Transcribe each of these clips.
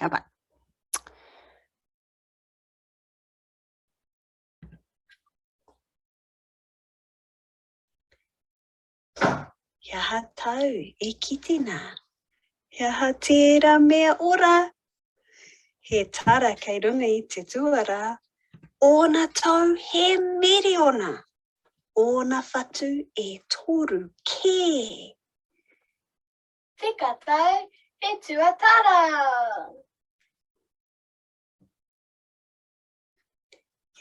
Ka pai. He aha tau e kite nā? He aha tērā mea ora? He tara kei runga i te tuarā, ōna tau he miriona, ōna whatu e toru kē! Tika tau, he tuatara!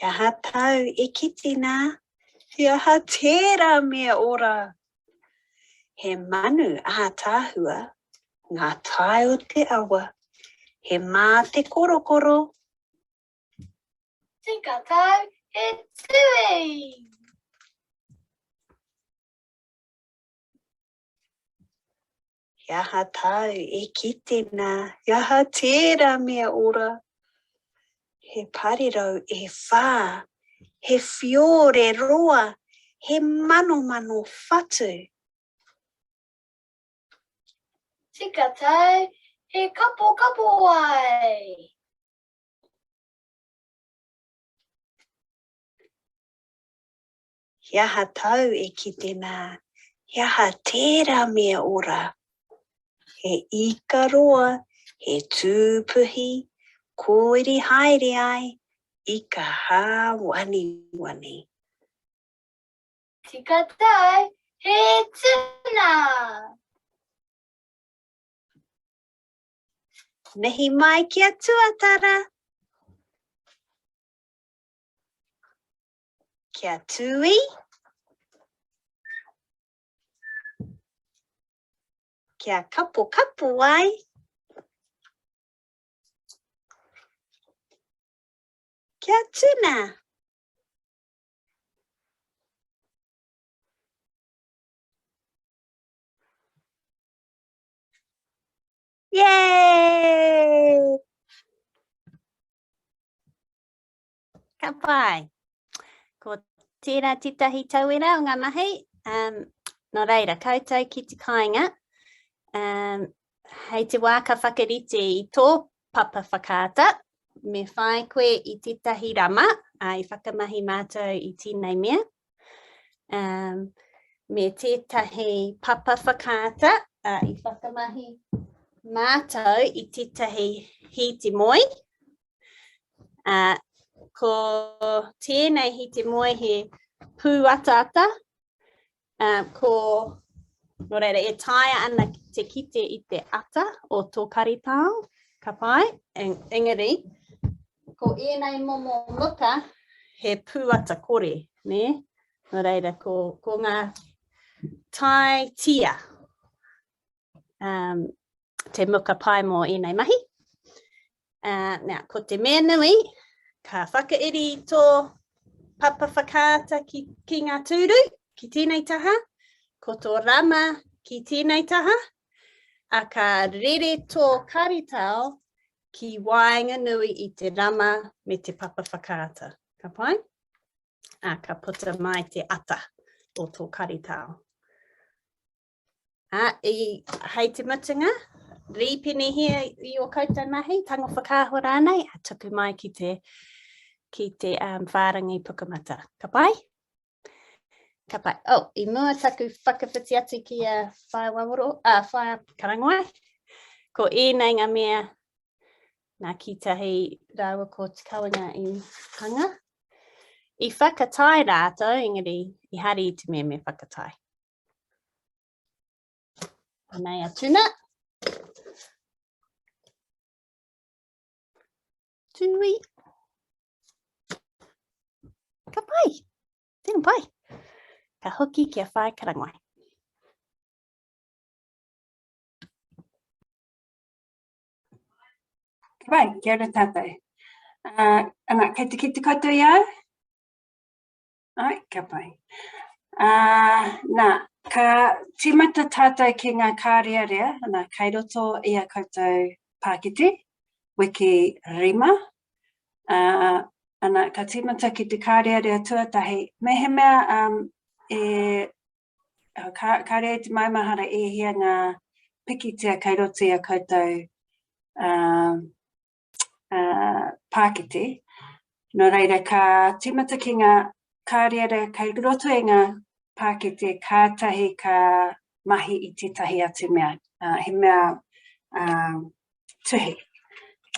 He aha tāu e kite nā? He aha tērā mea ora? He manu ātaahua ngā tae o te awa, he mā te korokoro. Tika tāu, he tui! He aha tāu e kite nā? He aha tērā mea ora? He parirau e whā, he whiore roa, he manomano whatu. Tika tāu, he kapokapowai. He aha tāu e kite nā? He aha tērā mea ora? He ika roa, he tūpuhi, kōiri haere ai, ika hāwaniwani. Tika tāu, he tuna! Mihi mai ki a Tuatara! Kia tūī. Kia kapokapo ai. Kia tuna. Yay! Ka pai. Ko tērā tētahi tauira o ngā mahi. Um, nō reira, koutou ki te kāinga, um, hei te wā ka whakarite i tō papa whakaata, me whai koe i tētahi rama, ā, i whakamahi mātou i tēnei mea, um, me tētahi papa whakaata, ā, i whakamahi mātou i tētahi hīti moi, Ā, ko tēnei hi te moe he pūataata, ā, ko, nō reira, e taea ana te kite i te ata o tō karitao, ka pai, engari, ko ēnei momo muka, he pūata kore, nē? Nō reira, ko, ko ngā tae tia, um, te muka pai mō ēnei mahi. Uh, now, ko te mea nui, ka whakairi i tō papa whakaata ki, ki ngā tūru, ki tēnei taha, ko tō rama ki tēnei taha, a ka rere tō karitao ki waenganui i te rama me te papa whakaata. Ka pai? A, ka puta mai te ata o tō karitao. Ā, i, hei te mutunga, rīpenehia i ō koutou mahi, tango whakaahua rānei, a tuku mai ki te, ki te um, whārangi pukamata. Ka pai? Ka pai. Oh, i mua taku whakawhiti atu ki a Whaea Waworo, a Whaea Karangawai, ko ēnei ngā mea nā Kitahi rāua ko Te Kawenga i hanga. I whakatae rātou, engari i hari i te mea me whakatae. Anei a Tuna. Tui. Ka pai. Tino pai. Ka hoki kia whai karangwai. Ka pai, kia ora tātou. Uh, ana, kei te kite koutou i au? Ai, ka pai. Uh, nā, ka tīmata tātou ki ngā kārearea, ana, kei roto i a koutou pākete, wiki rima. Uh, ana, ka tīmata ki te kārearea tuatahi. Mehemea um, e, ka, kāre e te maumahara e hia ngā pikitia kei roto i a koutou uh, pākete. Nō reira, ka tīmata ki ngā kārearea kei roto i ngā pākete, kātahi ka mahi i tētahi atu mea, he mea tuhi.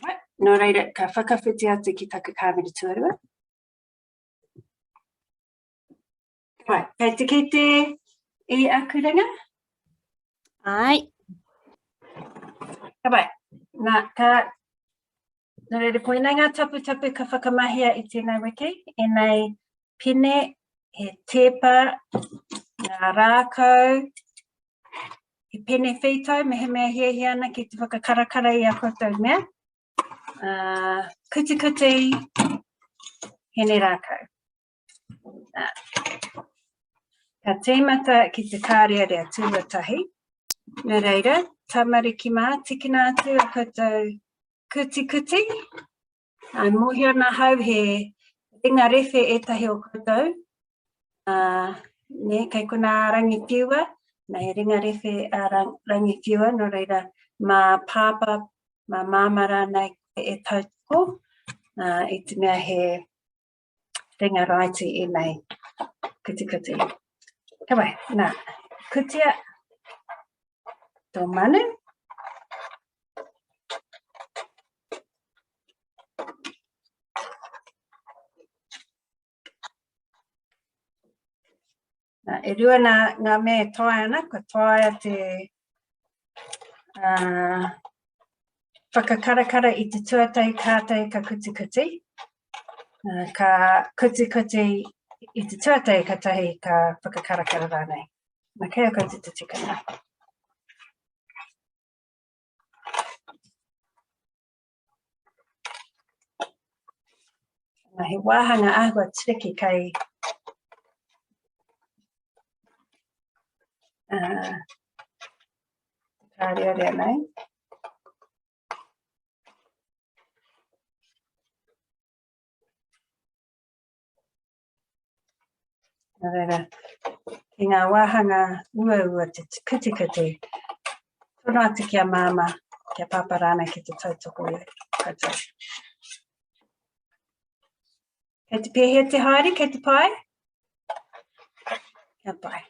Right. Nō reira, ka whakawhiti atu ki taku kāmera tuarua. Right, kei te kite i aku ringa? Ai. Ka pai. Nā, ka... Nō reira, koinei ngā taputapu ka whakamahia i tēnei wiki, ēnei pene, he tēpa, ngā rākau, he pene whītau, mehemea hiahia ana ki te whakakarakara i a koutou mea, uh, kutikuti, hene rākau. Ka tīmata ki te kārearea tuatahi. Nō reira, tamariki mā, tikina atu a koutou kutikuti. Ai, mōhio ana ahau he ringa rewhe ētahi o koutou. Uh, ne, kei konā Rangiwhiua, nā he ringa rewhe a rang, Rangiwhiua, nō reira, mā pāpā, mā māmā rānei e tautoko, uh, i te mea he ringa raiti ēnei kutikuti. Ka pai, nā, kutia tō manu. Nā, e rua nā, ngā mea e taea ana, kua taea te uh, whakakarakara i te tuatahi kātahi ka kutikuti. Uh, ka kutikuti i te tuatahi katahi ka whakakarakara rānei. Nā, kei a koutou te tikanga. Nā, he wāhanga āhua tricky kei uh, kārearea nei. Nā reira, ki ngā wāhanga uaua te kutikiti, tono atu ki a māmā, ki a pāpā rānei ki te tautoko i a koutou. Kei te pēhea te haere, kei te pai? Kia pai.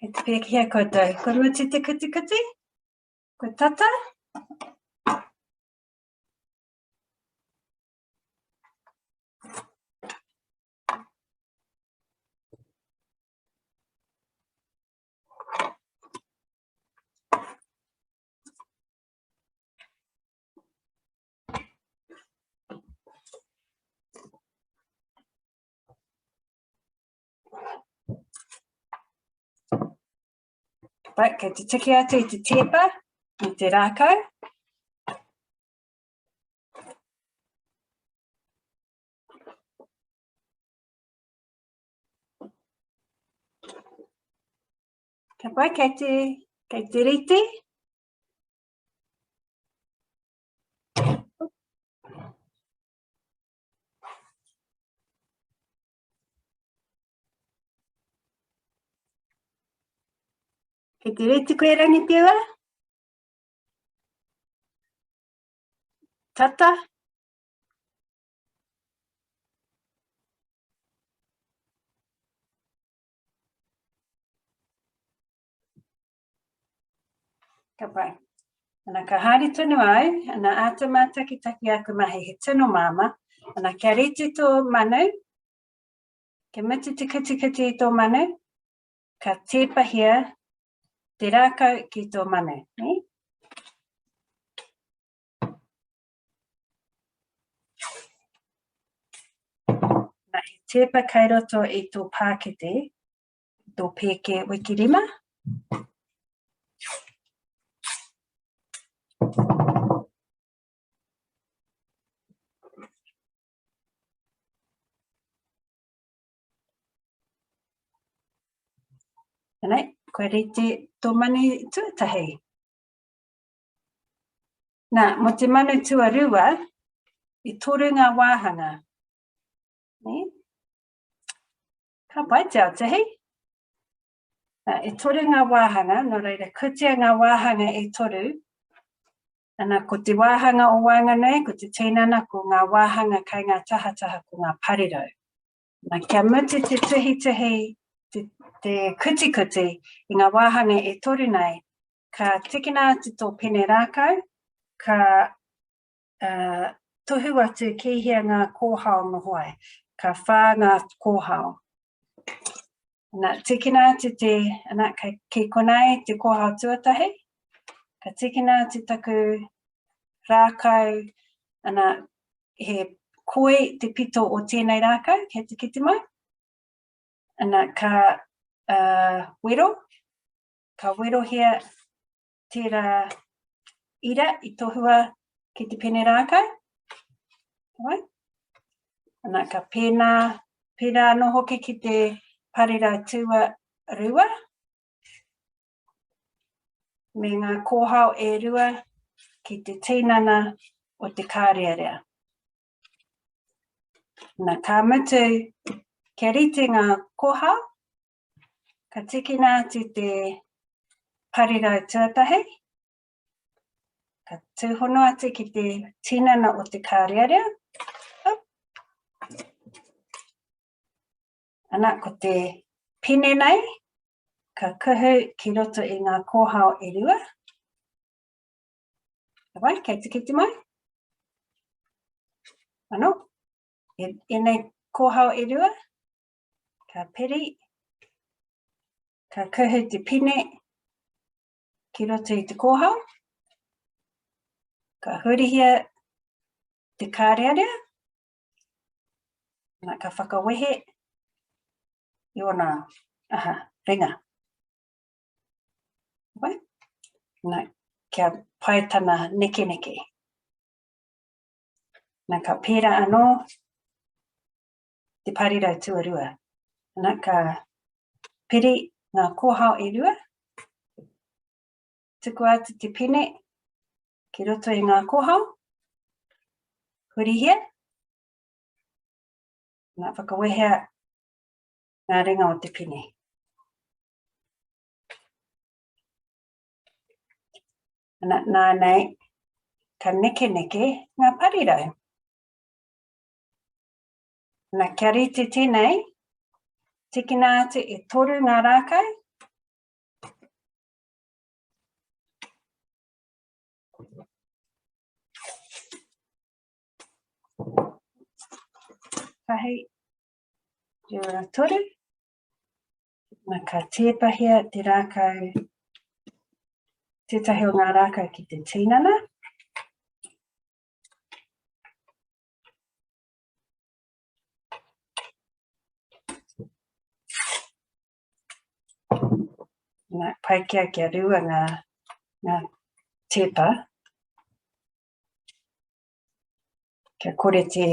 Kei te pēhea koutou? Kua mutu te kutikuti? Kua tata? Right, kei te tiki atu i te tēpa, i te rākau. Ka pai, kei te, kei te rite. Kei te reti koe Rangiteua? Tata? Ka pai. Ana, ka haere tonu au, ana, āta mātakitaki aku mahi, he tino māmā. Ana, kia rite tō manu, kia mutu te kutikiti i tō manu, ka tēpahia te rākau ki tō manu. Ne? Na, he tēpa kei roto i tō pākete, tō pēke wikirima. Anei, kua rite tō manu tuatahi. Nā, mō te manu tuarua, e toru ngā wāhanga. Nē? Ka pai te aotehi. Nā, e toru ngā wāhanga, nō reira, kutia ngā wāhanga e toru. Ana, ko te wāhanga o waenganui, ko te tinana, ko ngā wāhanga kei ngā tahataha, ko ngā parirau. Nā, kia mutu te tuhituhi, te, te kutikuti i ngā wāhanga e toru nei, ka tikina atu tō pene rākau, ka uh, tohu atu ki hea ngā kōhao noho ai. Ka whā ngā kōhao. Na, tikina atu te, ana, kei, ki konei te kōhao tuatahi, ka tikina atu taku rākau, ana, he koi te pito o tēnei rākau, kei te kite mai. Ana, ka uh, wero, ka werohia tērā ira i tohua ki te pene rākau. Right? Ana, ka pēnā, pērā anō hoki ki te parirau tua rua, me ngā kōhao e rua ki te tinana o te kārearea. Na, ka mutu, kia rite ngā kōhao, Ka tikina atu te parirau tuatahi, ka tūhono atu ki te tinana o te kārearea. Ana, ko te pine nei, ka kuhu ki roto i ngā kōhao e rua. Wai, kei te kite mai? Ano, e, enei kōhao e rua, Ka piri, ka kuhu te pine ki roto i te kōhao, ka hurihia te kārearea, na, ka whakawehe i ōna aha, ringa. Wai? Na, kia pai tana nekeneke. Na, ka pērā anō te parirau tuarua. Ana, ka piri ngā kōhao e rua, tukua atu te pene ki roto i ngā kōhao, hurihia, ana, whakawehea ngā ringa o te pene. Ana, nā nei, ka nekeneke ngā parirau. Na, kia rite tēnei, tikina atu e toru ngā rākau. Tahi, rua, toru. Na, ka tēpahia te rākau, tētahi o ngā rākau ki te tinana. Nā, pai kia kia rua ngā, ngā tēpa. Kia kore te,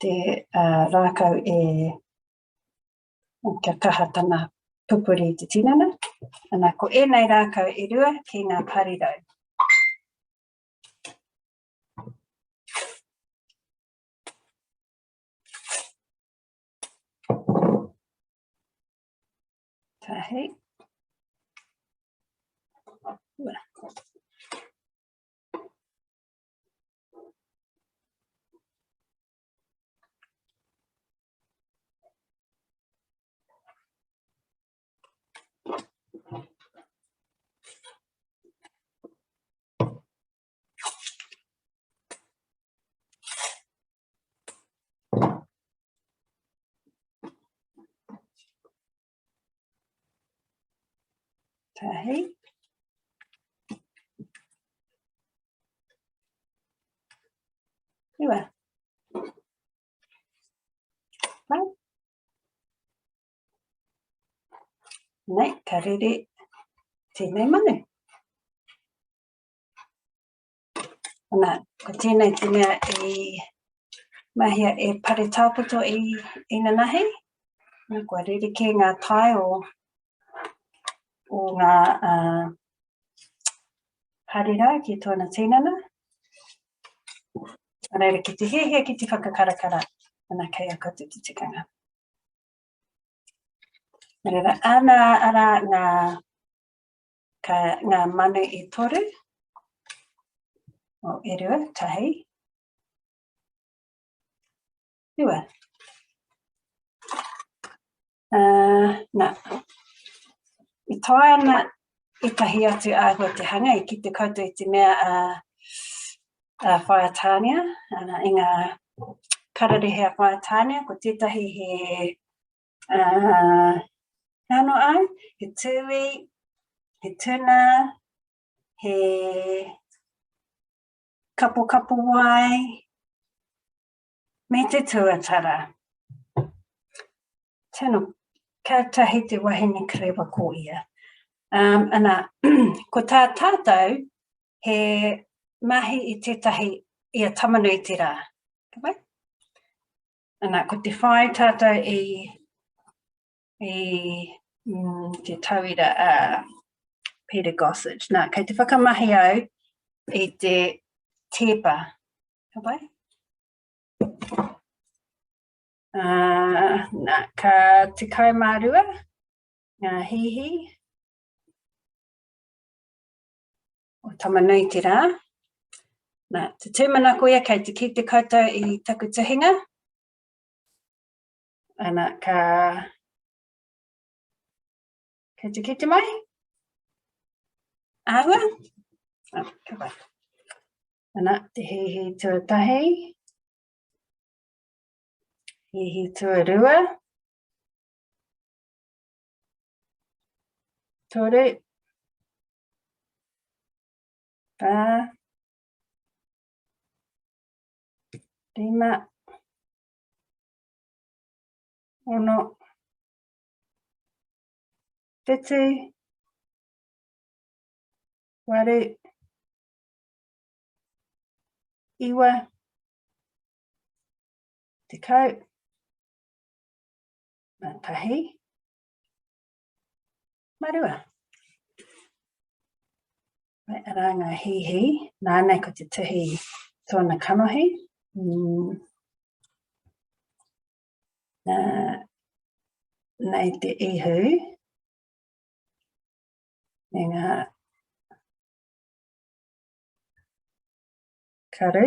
te uh, rākau e kia kaha tana pupuri i te tinana. Ana, ko ēnei rākau e rua ki ngā parirau. Tahi. Tahi. Iwa. Pai. Nei, ka rere tēnei manu. Ana, ko tēnei te mea i mahia e Pare Tāpoto i, i nanahi. Ana, kua rerekē ngā tae o, o ngā uh, parirau ki tōna tinana. Nā reira, ki te hiahia ki te whakakarakara, ana kei a koutou te tikanga. Nā reira, ana ara ngā ka, ngā manu e toru, o e rua, tahi, rua. Uh, nā, i tae ana ētahi atu āhua te hanga i kite koutou i te mea a, a Whaea Tānia, ana, i ngā kararehe a Whaea Tānia, ko tētahi he uh, ano ai, he tūi, he tuna, he kapokapo wai, me te tuatara. Tino, kātahi te wahine karewa ko ia. Um, ana, ko tā tātou, he mahi i tētahi i a Tamanui te rā. Ka pai? Ana, ko te whai tātou i, i mm, te tauira a Peter Gossage. Nā, kei te whakamahi au i te tēpa. Ka pai? Uh, nā, ka 12 ngā hihi o Tamanui te rā. Nā, te tūmanako ia kei te kite koutou i taku tuhinga. Ana, ka... Kei te kite mai? Āhua? Ah, ka pai. Ana, te hihi tuatahi. Hihi tuarua. Toru. Whā. Rima. Ono. Whitu. Waru. Iwa. Tekau. Mā tahi. Mā rua. Mai, arā ngā hīhī, nāna ko te tuhi tōna kanohi. Mm. Nā, nei te ihu, me ngā karu.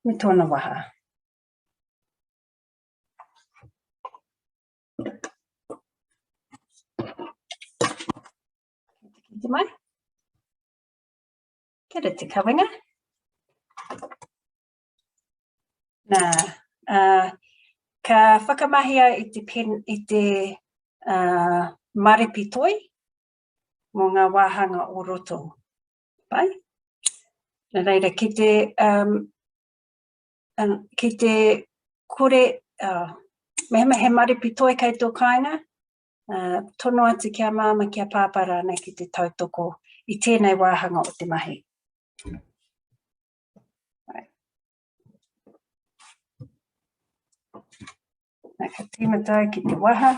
Me tōna waha. Kite mai. Kia ora te kawenga. Nā, uh, ka whakamahi au i te, pen, i te uh, marepi toi mō ngā wāhanga o roto. Pai? Nā reira, ki te, um, um, ki te kore, uh, mehemea he marepi toi kei tō kāinga, uh, tono atu ki a māma, ki a pāpā rānei ki te tautoko i tēnei wāhanga o te mahi. Right. Nā, ka tīmata au ki te waha.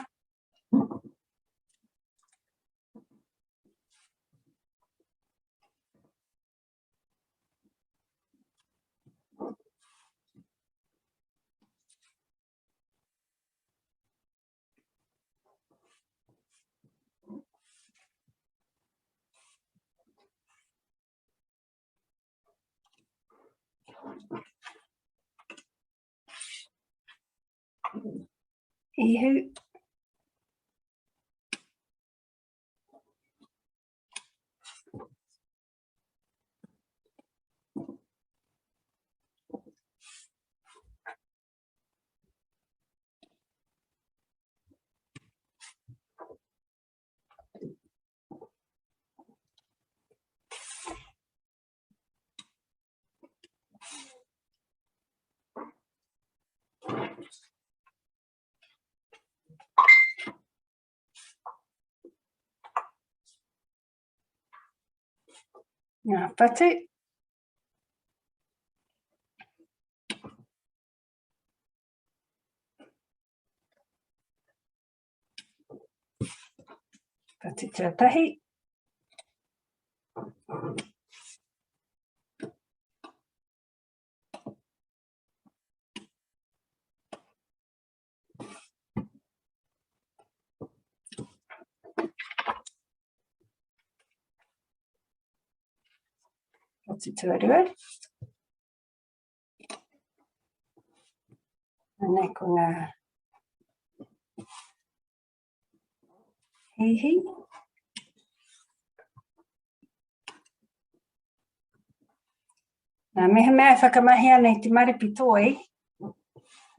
Ihu. Ngā whatu. Whatu tuatahi. Whatu tuarua. Anei ko ngā hihi. Nā, mehemea e whakamahi ana i te maripi toi,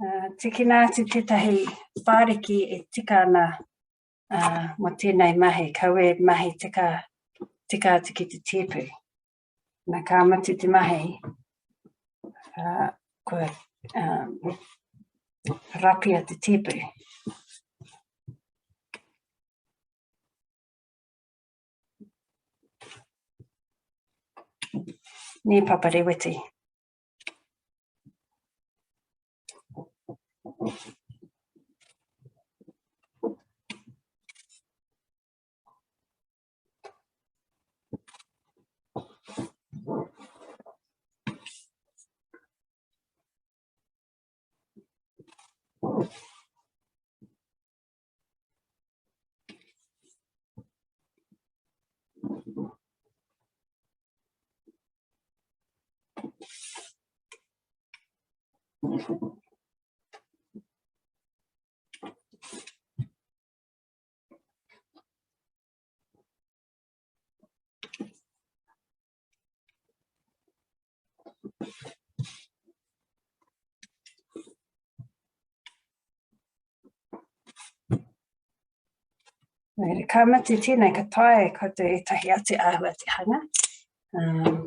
uh, tikina atu tētahi whāriki e tika ana uh, mō tēnei mahi, kaua e mahi tika, tika atu ki te tēpu. Nā, ka mutu te mahi, uh, kua um, rapia te tēpu. Nē, Papa Reweti. Reira, ka mutu tēnei, ka taea e koutou ētahi atu āhua te hanga. Um,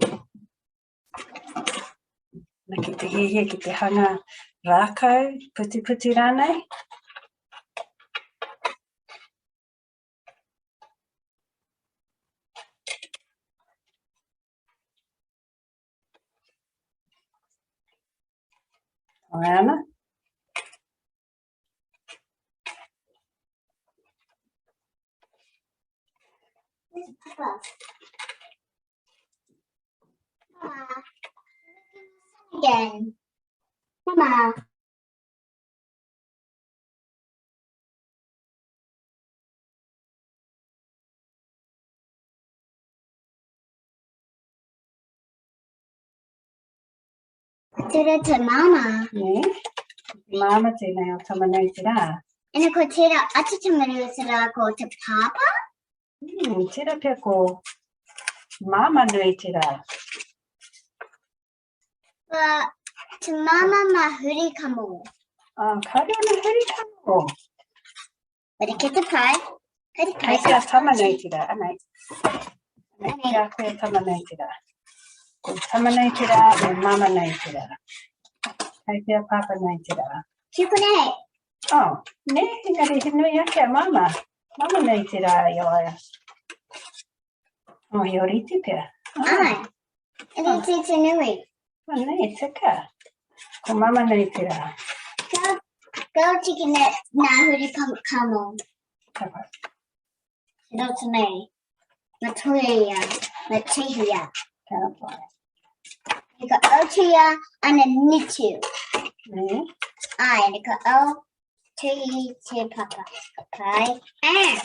na ki te hiahia ki te hanga rākau, putiputi rānei. Ana. Again. Mama. Tērā te māmā. Nē, te māmā tēnei o Tamanui te rā. Ina ko tērā atu Tamanui te rā ko te pāpā? Mm, tērā pea ko Māmā nui te rā. But te māmā mā huri kamo. Oh, kāre ona huri kamo. But ki te pai. Kei te pai. Kei te Tamanui te rā, anei. Anei, ki a koe Tamanui te rā. Ko Tamanui te rā me Mama nui te rā. Kei te Papa nui te rā. Ki konei. Oh, nē, engari he nui ake a Mama. Mama nui te rā i a ia. Oh, he orite pea. Oh. Ai. E rite te nui. Oh, nē, tika. Ko Mama nui te rā. Go, go tiki nā, nā huri kamo. Ka pai. Roto nei. Ma tuia, ma tihia. Ka pai. I ka otia ana nitu. Nē. Ai, i ka o tuhi te papa. Ka pai. Ah.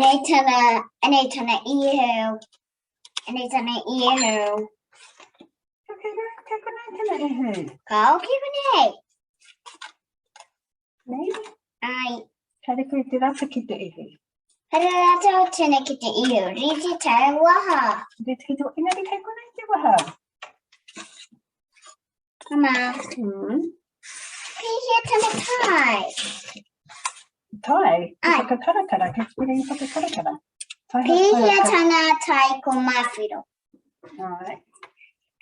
Anei tana, anei tana ihu. Anei tana ihu. Kei kei konei tana ihu. Kao ki konei. Nei? Ai. Haere koe te rata ki te ihu. Haere rata o tēnei ki te ihu. Rite tau waha. Rite ki te engari kei konei te waha. Mama. Mm. Pēhea tana tai? Tai? Te Ai. whakakarakara, kei te pere i whakakarakara. Tai Pēhea tana tai ko Māwhiro? Ai.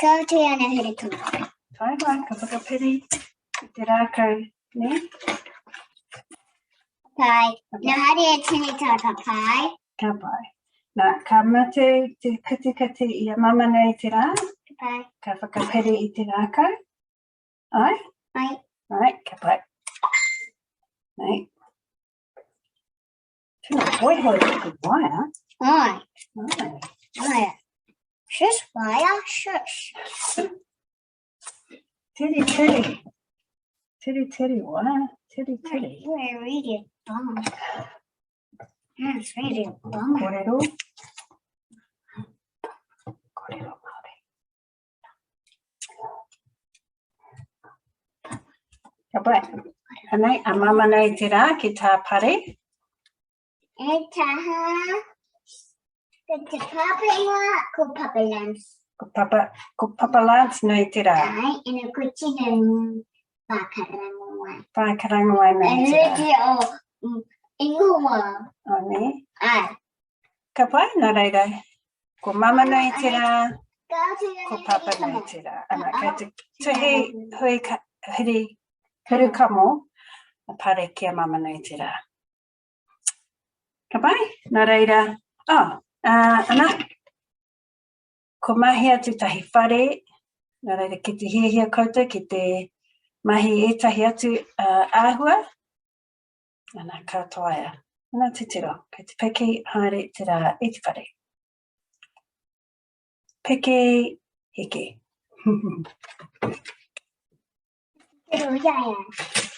Kau te ana here tama. Tai hoa, ka whakapiri i te rākau, ne? Pai. Nā haere e tini tā ka pai. Ka pai. Nā, ka mate te katikati i a mama nei te rā. Ka pai. Ka whakapiri i te rākau. Ai? Ai. Ai, ka pai. Nei. Tino hoihoi te waea. Ai. Ai. Ai. Shush, waea, shush. Tiri tiri. Tiri tiri waea. Tiri tiri. We're really bum. That's really bum. Kōrero. Kōrero Māori. Ka pai. Anei, a mama nei te rā ki tā pare. E taha. Ko te papa ingoa, ko Papa Lance. Ko Papa, ko Papa Lance nei te rā. Ai, ina ko tino whakarangoa. Whakarangoa nei te rā. E rite o ingoa. O ne? Ai. Ka pai, nā reira. Ko mama nei te rā, ko papa nei te rā. Ana, kei te tuhi hui ka, huri, huru kamo, a pare ki a mama nei te rā. Ka pai, nā reira, oh, uh, ana, ko mahi atu tahi whare, nā reira ki te hiahia koutou, ki te mahi ētahi atu uh, āhua, Ana, ka taea. Ana, titiro, kei te piki haere te rā i te whare. Piki, heke. Titiro, ia, ia.